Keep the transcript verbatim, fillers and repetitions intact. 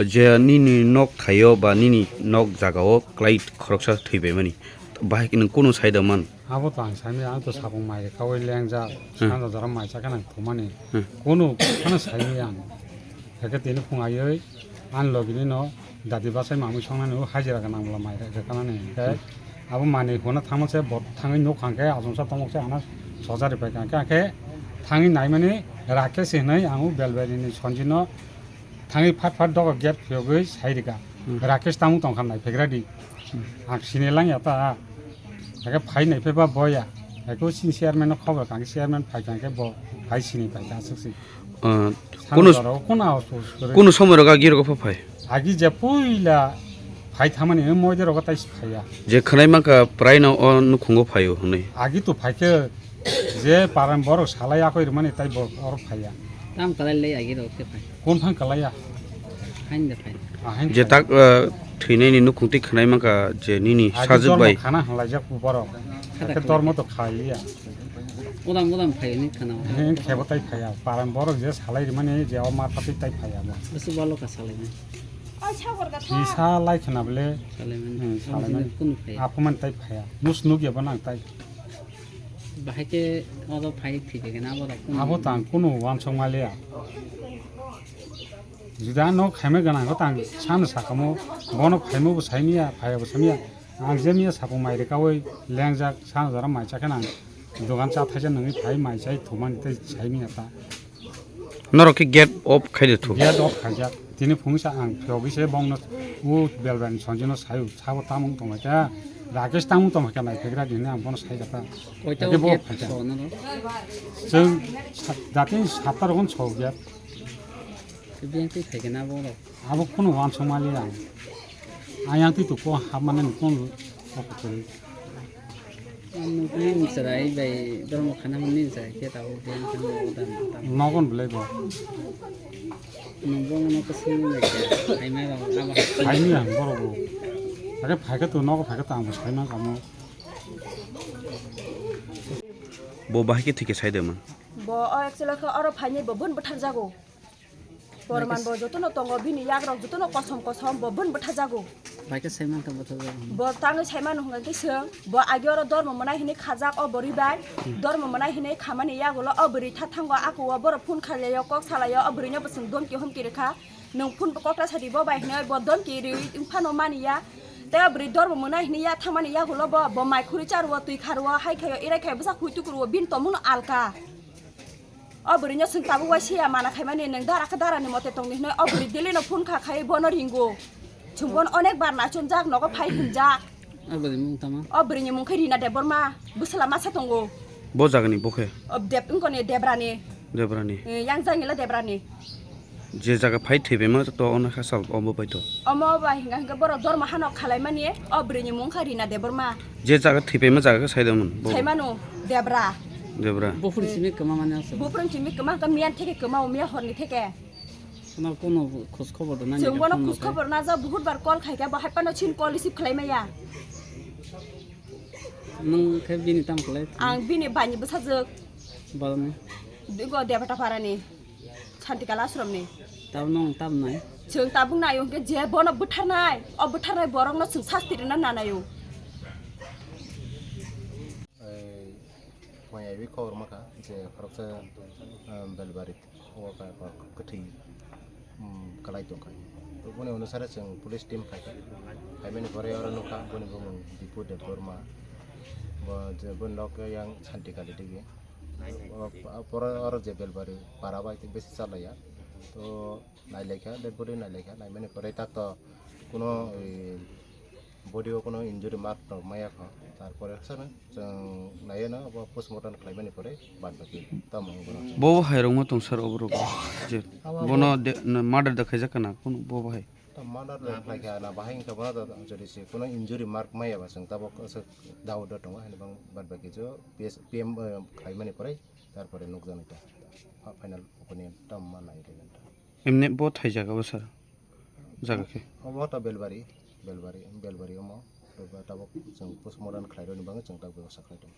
Je nini nok thaio ba nini nok jagao klai khoroksa thwibaimani, bahai nwng kunu saida man? Abo to ang saimaya, ang to sapung mai kaui lengjak, hmm, sanja jora mai chakhe nang thumani. Hmm. Kunu phano saimaya ang. Hake tini phung aioi, ang logini no dadi bachai mamui songnani o hajira gwnang bwla mai rwkhanani. Hake abo manwi huna thangma se bo thangwi nuk hangkhe achomsa tongmok se hana sojari paikha. Hake thangwi naimani Rakesh hinwi ang o Belbarini Sonjino thangwi phat phat dogo gate phiyogwi sai rwkha. Hmm. Rakesh tamo tongkha nai phegra di. Hmm. Ang sini langya ta. Hake phai nai pheba boya. Hake o sini chairman no khobor kangkhe chairman phai kangkhe bo phai sini paikha aswk si. Ah, sano kunu, jora o kunu awas pus kwrwi. Kunu somoi rogo agi rogo pha phai? Agi je puila phai thamani o moide rogo tai phaiya. Je khwnai mankha prai no o nukhungo phaio hwnwi. Agi to phaikhe je paran borok salai akoi rwmani tai bo oro phaiya. Tam kalai le agi rok khe phai. Kon thang kalaiya? Hain da phai. Ah, hain je phai. Tak, ah, thwinaini nukhung twi khwnai mankha je nini agi sajwk dormo bai. Khana hwnlaijak borok. Khata khe khwlai. Dormo to khaiya. Udam udam phai ni khana. He, khebo tai phaiya. Paran borok je salai rwmani je o ma phatwi tai phaiya bo. Bwswk balo ka salai mani. Kisa lai khna bole. Salai mani. Hmm, salai mani. Kunu phaiya. Aphumani tai phaiya. Nus nuk ya bo nang tai. Bahai khe odo phai thwi khe na borok kunu. Abo tang kunu wansok maliya. Juda no khaima gana ko tang san sakamo bono khaima bo saimiya, phaiya bo saimiya. Ang je miya sapung mai rwkaui lengjak, sana jora mai chakhe nang dogan cha thaisa nangwi phai mai chai thumani tei saimiya ta. Norok khe gate off khai de thu. Gate off khaijak. Tini phungsa ang phiyogwi se bongno u Belbani Sonjino sayu, sabo tamung tongmai kha, Rakesh tamung tongmai kha nai phegra di hinwi ang bono sai jata. Koita gate off khaijak. Chwng sa-, jatini satta rogon so gate. Biyang twi phai khe na borok. Abo kunu wansuk mali ang. Ayang twi tuko hapmani nukung o kutui. Ang nukni chwrai bai dormo khana hwnni chwrai khe tabuk biyang thangwi udan tam. Nogon belai bo. Nungbo no kusung bai khe, hai mai rok abo hai. Hai ni ang borok bo. Ake phai khe to nogo phai khe to ang bo sai mang kamo. Bo bahai khe thwi khe sai de man. Bo o actually khe oro phainai bo bun bwthar jago. Porman bo jotono tongo, bini yagrok jotono kosom kosom, bo bun bwthajago. Bai khe sai mankha bwthajago. Bo tangwi sai mano hwnkha khe chwng, bo agi oro dormo mwnai hinwi khajak o bwrwi bai. Hmm. Dormo mwnai hinwi khamani yagulo o bwrwi tha thango, ako o borok phone khailai o, kok salai o, o bwrwino bo chwng domki homki rwkha. Nwng phone bo kokla sadi bo bai hinwi bo domki rwi phano mani ya. Tei o bwrwi dormo mwnai hinwi ya thangmani yagulo bo, bo mai khurui cha rwo, twi kha rwo, hai khai o, irai khai o, bwsa khui tuku rwo, bini tongmung no alka. O bwrwino chwng tabuk uaisa ya mana khaimani, nwng dara khe darani mote tongdi hwnwi o bwrwi daily no phone kha khai bono ringo. Chwng bono onek bar naichomjak, nogo phai hwnjak. O bwrwini mung tama? O bwrwini mung khe Rina Debbarma, bwsala masa tongo. Bo jagani bo khe? O Deb-, wngkoni Debrani. Debrani. Eh, yang jangila Debrani. Je jaga phai thwipaima to ono kha sal omo bai to. Omo bai hinga hinga borok dormo hano khalaimani o bwrwini mung kha Rina Debbarma. Je jaga thwipaima jaga khe sai da mun bo. Sai mano Debra. Debra. Buphuru simi kwma mani aswk. Buphuru simi kwma kha miyan theke kwma o miya horni theke. Kono kono khoj khobor da nani. Chwng bono khoj khobor na ja buhut bar call khai kha bo hai pano chin call receive khlai maya. Nwng khe bini tam khlai? Ang bini bani bwsajwk. Balani. Digo Debata Parani. Santikala ashramni. Tabuk nwng tabuk nai? Chwng tabuk naio hwnkhe je bono bwtharnai, o bwtharnai borokno chwng sasti rwna nanaio. Ei, phwaya wi khobor mankha je khoroksa, um, Belbari o ka-, ka-, kwthwi, um, kwlai tongkha. To boni onusare chwng police team phaikha. Phaimani pore oro nukha boni bumung Dipu Debbarma. Bo je boni nok yang Santikali digi. O, o, pore oro je Belbari para bai besi chalaiya. To nailaikha, dead body nailaikha, naimani pore tak to kuno, e, Body o kono injury mark rok maya kho. Tarpore sano chwng naiya no abo postmortem khlaimani pore bad baki tamo wng bono. Bo hai rok ma tong sir obo rok je Abo bono de-, na murder da khaijak kana kun bo bo hai. Ta murder da khlai kha na bahai wngkha bono da jodi se kono injury mark maya ba chwng tabok aswk doubt da tongo hani bang bad baki jo P S, P M, eh, khlaimani pore tarpore nukjaknai ta. Fa-, final opinion tamo ma nai rwgwk ta. Emne bo thai jaga bo sir. Jaga khe. Obo ta Belbari, Belbari, Belbari omo. Tabok chwng postmortem khlai rwni bagwi chwng tabok bebaksa khlai tong.